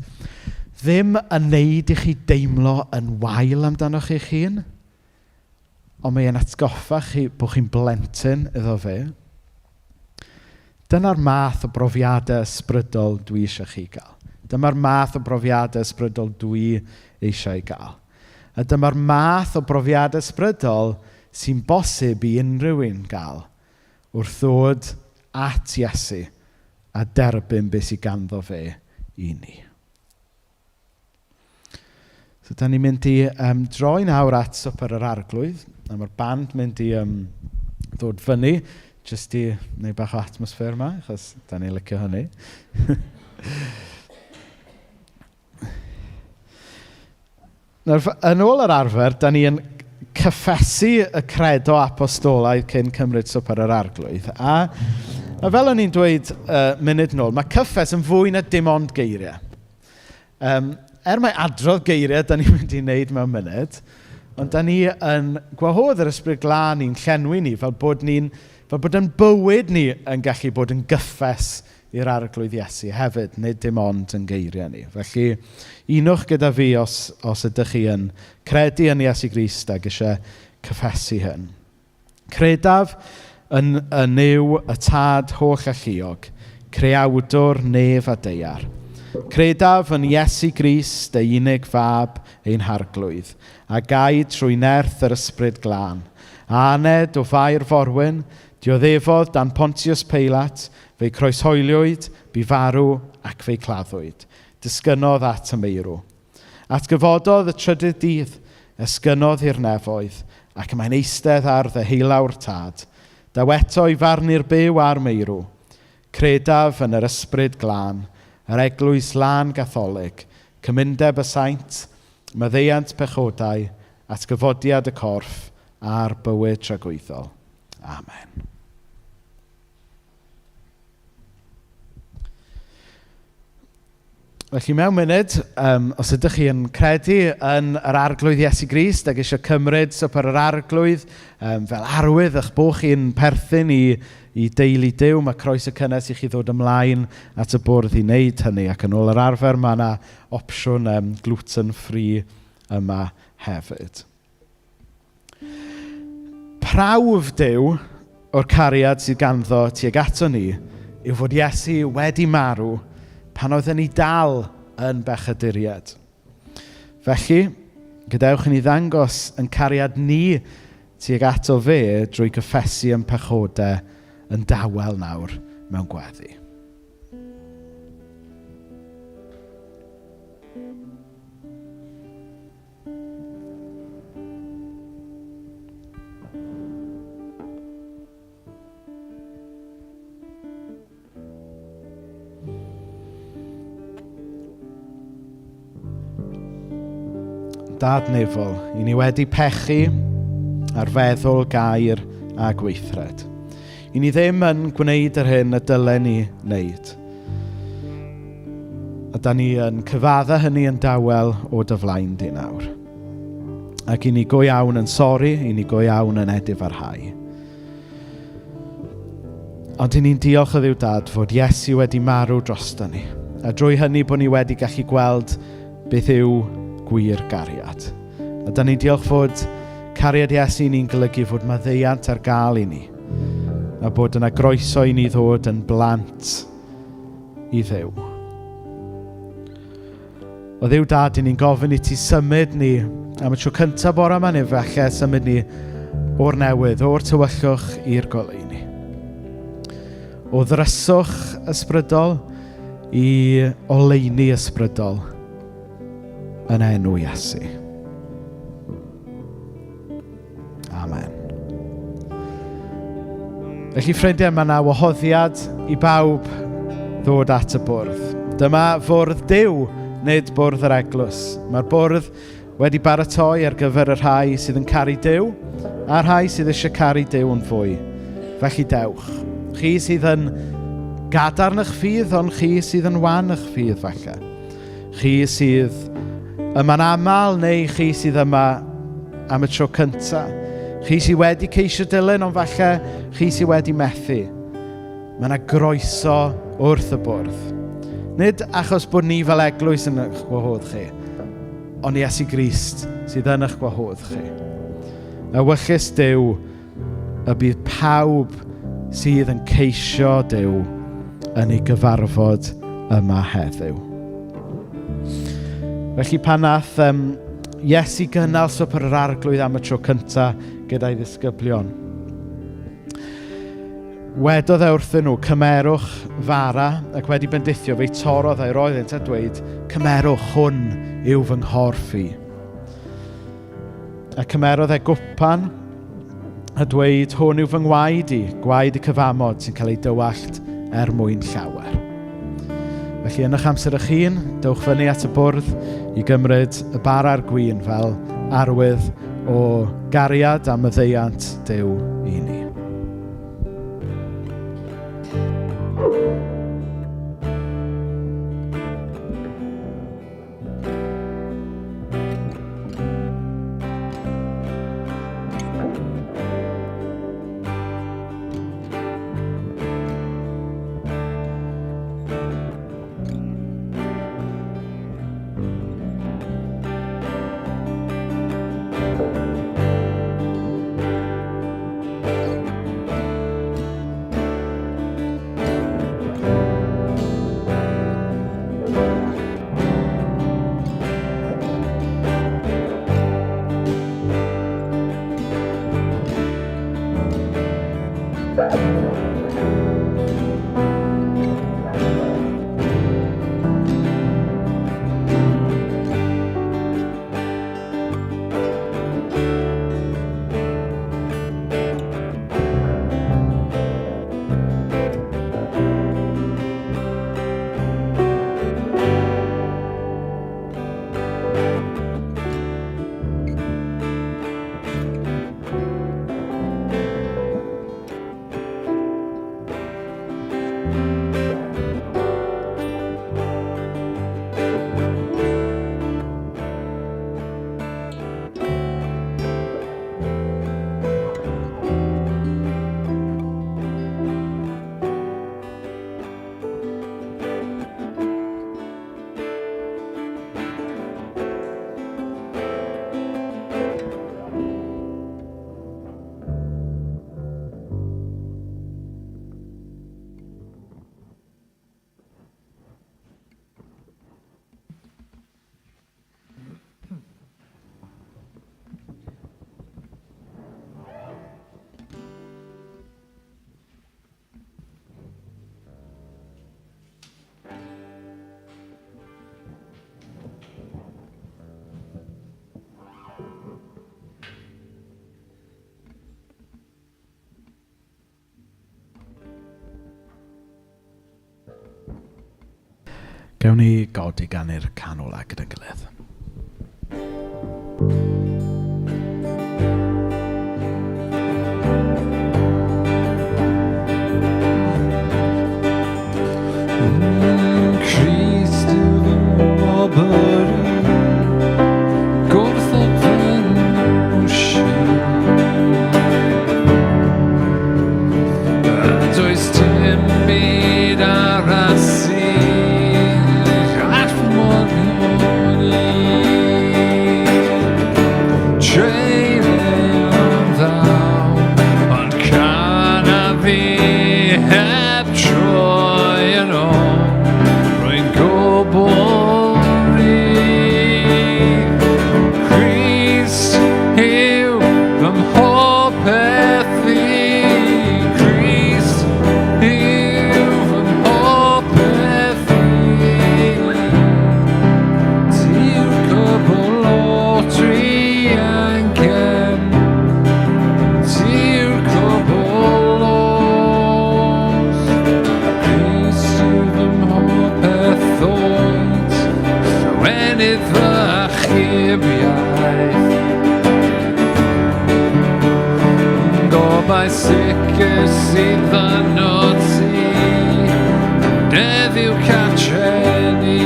ddim yn neud i chi deimlo yn wael amdanoch chi'ch hun, ond mae e'n atgoffa chi bod chi'n blentyn iddo fe. Dyna'r math o brofiadau ysbrydol dwi eisiau chi gael. Dyma'r math o brofiadau ysbrydol dwi eisiau gael. A dyma'r math o brofiadau ysbrydol sy'n bosib i unrhyw un gael wrth ddod at Iesu a derbyn beth sydd ganddo fe i ni. So, da ni'n mynd i droi nawr at Swper yr Arglwydd, a mae'r band mynd i ddod fyny, jyst i wneud bach o atmosffer yma, achos da ni'n licio hynny. Nawr, yn ôl yr arfer, da ni yn cyffesu y credo apostolaidd cyn cymryd Swper yr Arglwydd. A, a fel o'n i'n dweud munud nôl, mae cyffes yn fwy na dim ond geiriau. Er mai adrodd geiriau da ni'n mynd i wneud mewn munud, ond da ni yn gwahodd yr Ysbryd Glân i'n llenwi ni fel bod ni'n fel bod yn bywyd ni yn gallu bod yn gyffes i'r Arglwydd Iesu hefyd, nid dim ond yn geiriau ni. Felly, unwch gyda fi os ydych chi yn credu yn Iesu Grist ac eisiau cyffesu hyn. Credaf yn y Nuw y Tad holl alluog, creawdwr nef a daear. Credaf yn Iesu Grist, ei unig fab, ein harglwydd, a gaed trwy nerth yr Ysbryd Glân. A aned o Fair Forwyn, dioddefodd dan Pontius Pilate, fe'i croeshoeliwyd, bu farw ac fe'i claddwyd. Disgynnodd at y meirw. Atgyfododd y trydydd dydd, esgynnodd i'r nefoedd, ac mae'n eistedd ar ddeheulaw'r Tad. Daw eto i farnu'r byw a'r meirw. Credaf yn yr Ysbryd Glân, yr Eglwys Lân Gatholig, cymundeb y saint, maddeuant pechodau, atgyfodiad y corff, a'r bywyd tragwyddol. Amen. Felly mewn munud, os ydych chi yn credu yn yr Arglwydd Iesu Grist ac eisiau cymryd swper yr Arglwydd fel arwydd eich bod chi'n perthyn i deulu Duw, mae croeso cynnes i chi ddod ymlaen at y bwrdd i wneud hynny. Ac yn ôl yr arfer, mae yna opsiwn gluten-free yma hefyd. Prawf Duw o'r cariad sydd ganddo tuag ato ni yw fod Iesu wedi marw pan oedden ni dal yn bechaduriaid. Felly, gadewch i ni ddangos yn cariad ni tuag ato fe drwy gyffesu ein pechodau yn dawel nawr mewn gweddi. Dad nefol, i ni wedi pechu ar feddwl, gair a gweithred. I ni ddim yn gwneud yr hyn y dylen ni wneud. A da ni yn cyfadda hynny yn dawel o dy flaen di nawr. Ac i ni go iawn yn sori, i ni go iawn yn edifarhau. Ond i ni'n diolch o Dduw Dad fod Iesu wedi marw drosto ni. A drwy hynny bod ni wedi gallu gweld beth yw gwir gariad. A da ni'n diolch fod cariad Iesu ni'n golygu fod maddeuant ar gael i ni. A bod yna groeso i ni ddod yn blant i Dduw. O Dduw Dad, i ni'n gofyn i ti symud ni am y tro cyntaf bore yma, neu falle symud ni o'r newydd, o'r tywyllwch i'r goleuni. O ddryswch ysbrydol i oleuni ysbrydol yn enw Iesu. Felly ffrindiau, mae yna wahoddiad i bawb ddod at y bwrdd. Dyma fwrdd Duw, nid bwrdd yr eglwys. Mae'r bwrdd wedi baratoi ar gyfer y rhai sydd yn caru Duw a'r rhai sydd eisiau caru Duw yn fwy. Felly dewch. Chi sydd yn gadarn eich ffydd, ond chi sydd yn wan eich ffydd falle. Chi sydd yma'n aml neu chi sydd yma am y tro cyntaf. Chi sydd wedi ceisio dilyn, ond falle chi sydd wedi methu. Mae yna groeso wrth y bwrdd. Nid achos bod ni fel eglwys yn eich gwahodd chi, ond Iesu Grist sydd yn eich gwahodd chi. Ewyllys Duw y bydd pawb sydd yn ceisio Duw yn ei gyfarfod yma heddiw. Felly pan nath Iesu gynnal swper yr arglwydd am y tro cyntaf gyda'i ddisgyblion, wedodd e wrthyn nhw, cymerwch fara, ac wedi bendithio fe'i torrodd a'i roi iddynt a dweud, cymerwch, hwn yw fy nghorff i. A cymerodd e gwpan a dweud, hwn yw fy ngwaed i, gwaed y cyfamod sy'n cael ei dywallt er mwyn llawer. Felly yn eich amser eich hun, dewch fyny at y bwrdd i gymryd y bara a'r gwin fel arwydd o gariad a maddeuant Duw i ni. Gawn ni godi ganu'r can ola gyda'n gilydd. Crist yw fy ngwobr i, gwrthod fy ngwsio. A does dim byd arall sydd all fy morgan i. Golau sicr sydd yno ti, nef yw cartre ni.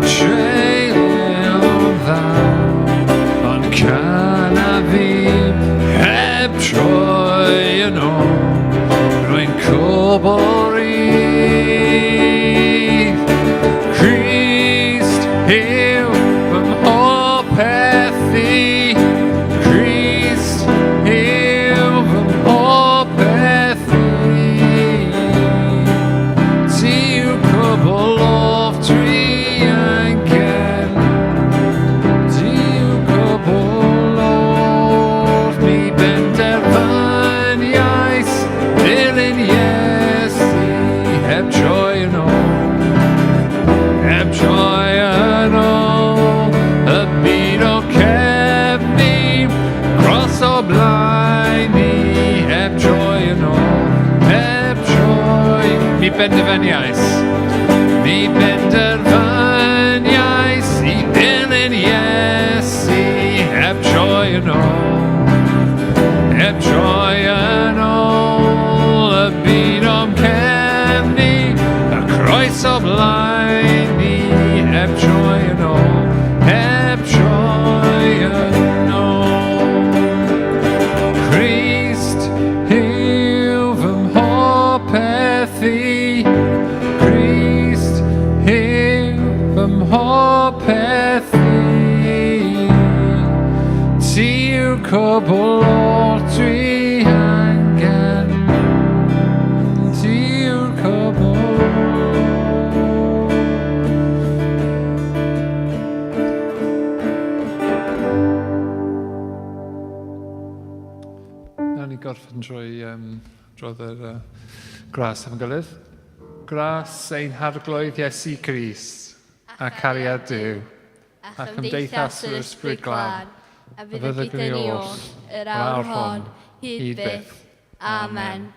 Treulio'n dda, ond can a fi heb troi yn ôl, rwy'n cwbl rydd. Crist yw fy mhopeth i. Crist yw fy mhopeth i. Ti yw cwbl off dwi angen. Ti yw cwbl oll mi benderfyniais dilyn Iesu heb troi yn ôl. Heb troi yn ôl, y byd o cefn i, cross o blaen i, heb troi yn ôl, heb troi. Mi benderfyniais, mi benderfyniais i ddilyn Iesu, heb troi yn ôl, heb troi yn ôl, y byd o'm cefn i, y croes o blaen i, heb troi yn ôl, heb troi yn ôl. Crist yw fy mhopeth i, Crist yw fy mhopeth i. Ti yw cwbl oll dwi angen, ti yw'r cwbl. Nawn ni gorffen drwy drodd yr gras efo'n gilydd. Gras ein Harglwydd Iesu Grist, a cariad Duw, a chymdeithas yr Ysbryd Glân, a fydd gyda ni oll, yr awr hon, hyd byth. Amen.